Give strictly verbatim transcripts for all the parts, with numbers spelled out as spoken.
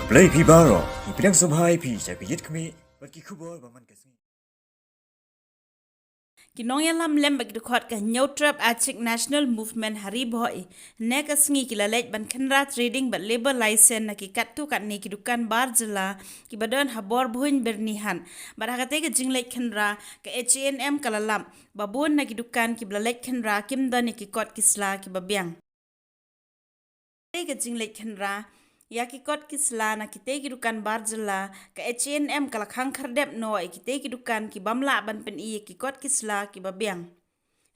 Blei phi baroh, ngi pdiang sngewbha ïa phi sha ka Ïit Khmih bad ki khubor ba man ka sngi. Ki nongïalam lem bad ki dkhot ka Hynñiewtrep Achik National Movement ha Ri Bhoi, hynne ka sngi ki la leit ban khynra trading bad labour license na ki katto katne ki dukan bar jylla kiba don ha Borbhuiñ Byrnihat. Bad ha katei ka jingleit khynra ka H A N M ka la lap ba bun na ki dukan kiba la leit khynra kim don ïa ki kot ki sla kiba biang. Katei ka jingleit khynra ïa ki kot ki sla na kitei ki dukan bar jylla, ka H A N M ka la khang khyrdep noh ïa kitei ki dukan ki bym lah ban pyni ïa ki kot ki sla kiba biang.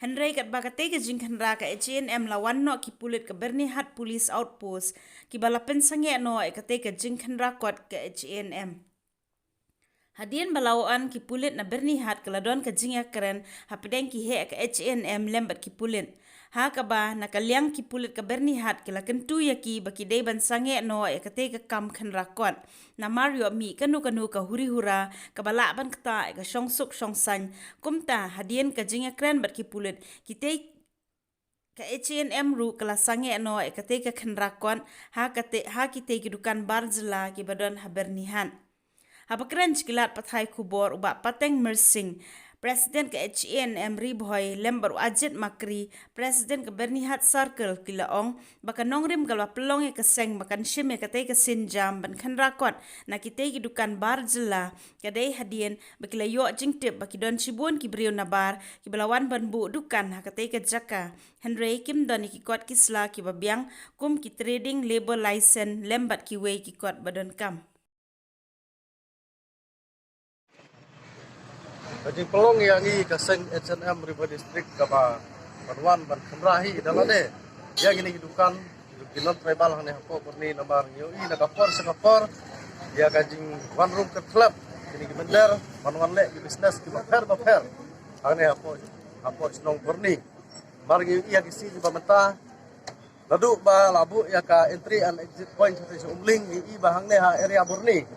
Hynrei katba katei ka jingkhynra ka H A N M la wan noh ki pulit ka Byrnihat Police Outpost kiba la pynsangeh noh ïa katei ka jingkhynra kot ka H A N M. Hadien ba la wan ki pulit na Byrnihat ka la don ka jingïakren hapdeng ki heh ka H A N M lem bad ki pulit. Ha kaba na ka liang ki pulit ka Byrnihat ki la kyntu ïa ki ba ki dei ban sangeh noh ïa katei ka kam khynra kot. Namar ïoh mih kano kano ka huri hura kaba lah ban ktah ïa ka shongsuk shongsaiñ. Kumta hadien ka jingïakren bad ki pulit, kitei ka H A N M ruh ka la sangeh noh ïa katei ka khynra kot ha katei, ha kitei ki dukan bar jylla kiba don ha Byrnihat. Haba kren sha ki lad pathai khubor u Bah Pateng Myrsing, President ka H A N M Ri Bhoi, lem bad u Ajit Makri, President ka Byrnihat Circle, ki la ong ba ka nongrim ka la pynlong ïa ka seng ba kan shim ïa katei ka sienjam ban khynra kot na kitei ki dukan bar jylla ka dei hadien ba ki la ïoh jingtip ba ki don shibun ki briew nabar kiba la wan ban buh dukan ha katei ka jaka. Hynrei kim don ïa ki kot ki sla kiba biang kum ki trading, labour license lem bad kiwei ki kot ba donkam. Ka jingpynlong ïa ngi ka seng H A N M Ri Bhoi District kaba ban wan ban khynra hi da lade ïa kine ki dukan ki non tribal hangne hapoh Byrni namar ngi ïohi na ka por sha ka por ïa ka jingwan rung kyrkhlep kine ki mynder ban wan leh ki business kiba pher ba pher hangne hapoh, hapoh shnong Byrni. Namar ngi ïohi ïa ki sngi kiba mynta naduh ba la buh ïa ka entry and exit point shatei sha Umling, ngi i ba hangne ha area Byrni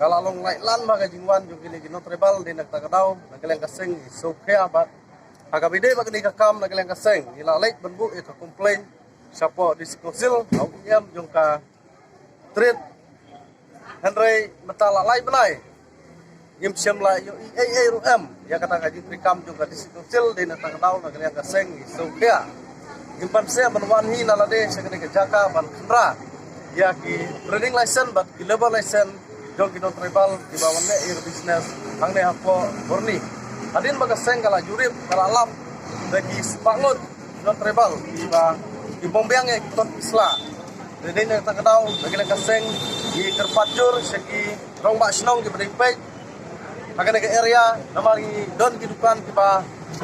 ka la long laitlan ba ka jingwan jong kine ki non tribal. Dei na kata ka daw na ka liang ka seng ngi sngewkhia bad ha kaba ïadei bad kane ka kam na ka liang ka seng ngi la leit ban buh ïa ka complaint shapoh D C Council ha u E M jong ka Trade. Hynrei mynta la lai bnai ngim shym la ïohi ei ei ruh em ïa kata ka jingtreikam jong ka D C Council. Dei na kata ka daw na ka liang ka seng ngi sngewkhia, ngim pan sngewbha ban wan hi na lade sha kane ka jaka ban khynra ïa ki trading license bad ki labour license jong ki non tribal kiba wan leh ïa ka business hangne hapoh Byrni. Hadien ba ka seng ka la jurip ka la lap da ki spah ngut non tribal kiba, ki bym biang ïa ki kot ki sla. Dei na kata ka daw na ka liang ka seng ngi kyrpad jur sha ki rangbah shnong kiba dei peit ha kane ka area namar ngi don ki dukan kiba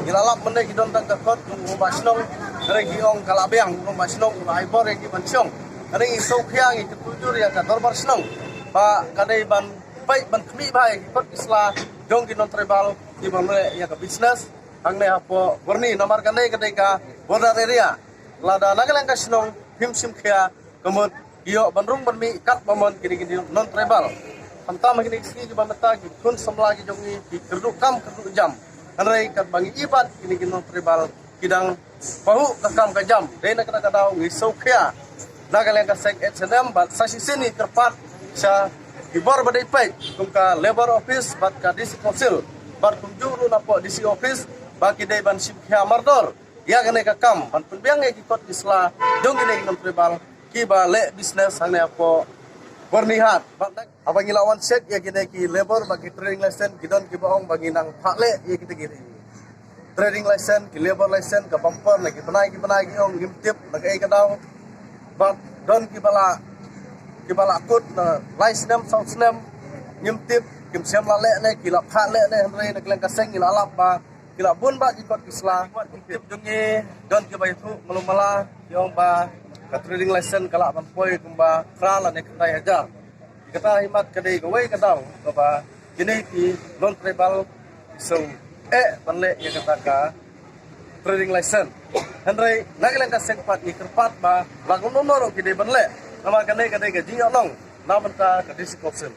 ngi la lap mynne ki don tang ka kot jong u rangbah shnong. Hynrei ki ong ka la biang u rangbah shnong u la ai bor ïa ki ban shong. Hynrei ngi sngewkhia, ngi kyrpad jur ïa ka dorbar shnong ba ka dei ban peit ban khmih bha ïa ki kot ki sla jong ki non tribal kiba leh ïa ka business hangne hapoh Byrni namar kane ka dei ka border area. Lada na ka liang ka shnong phim shim khia ka mut ki ïoh ban rung ban mih katba mon kine ki non tribal. Khamtam ha kine ki sngi kiba mynta ki khun samla ki jong ngi ki kyrduh kam kyrduh jam. Hynrei katba ngi i pat kine ki non tribal ki dang pahuh ka kam ka jam. Dei na kata ka daw ngi sngewkhia na ka liang ka seng H A N M bad sa shisien ngi kyrpad sha ki bor ba dei peit kum ka Labour Office bad ka D C Council bad kumjuh ruh na poh D C Office ba ki dei ban shim khia mardor ïa kane ka kam ban pynbiang ïa ki kot ki sla jong kine ki non tribal kiba leh business hangne hapoh Byrnihat. Bad haba ngi la wan check ïa kine ki labour bad ki trading license ki don kiba ong ba ngi nang phah leh ïa kine ki trading license, ki labour license ka bumper na ki bnai ki bnai ki ong ngim tip na kaei ka daw. Bad don kiba la, kiba la kut na lai snem saw snem ngim tip, kim shym la leh ne ki la phah leh ne. Hynrei na ka liang ka seng ngi la lap ba ki la bun bha ki kot ki sla. Tip jong ngi don kiba ïathuh malu mala ki ong ba ka trading license ka lah ban poi kumba phra lane khyndai hajar. Kata hi mat ka dei kawei ka daw kaba kine ki non tribal ki shu eh ban leh ïa kata ka trading license. Hynrei na ka liang ka seng pat ngi kyrpad ba la kumno kumno ruh ki dei ban leh namar kane ka dei ka jingïalang na bynta ka D C Council.